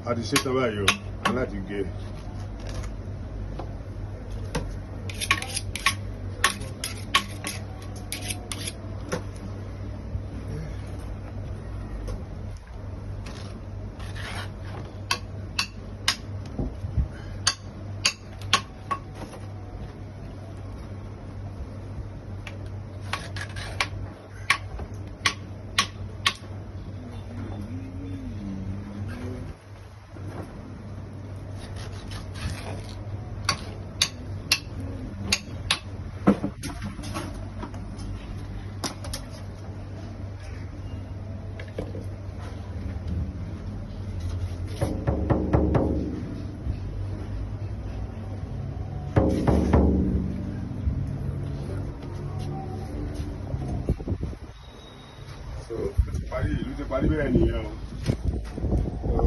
A ti ṣetán báyìí o, aláti gé. So ó ti parí, ìlú ti parí bẹ́ẹ̀ nìyẹn o.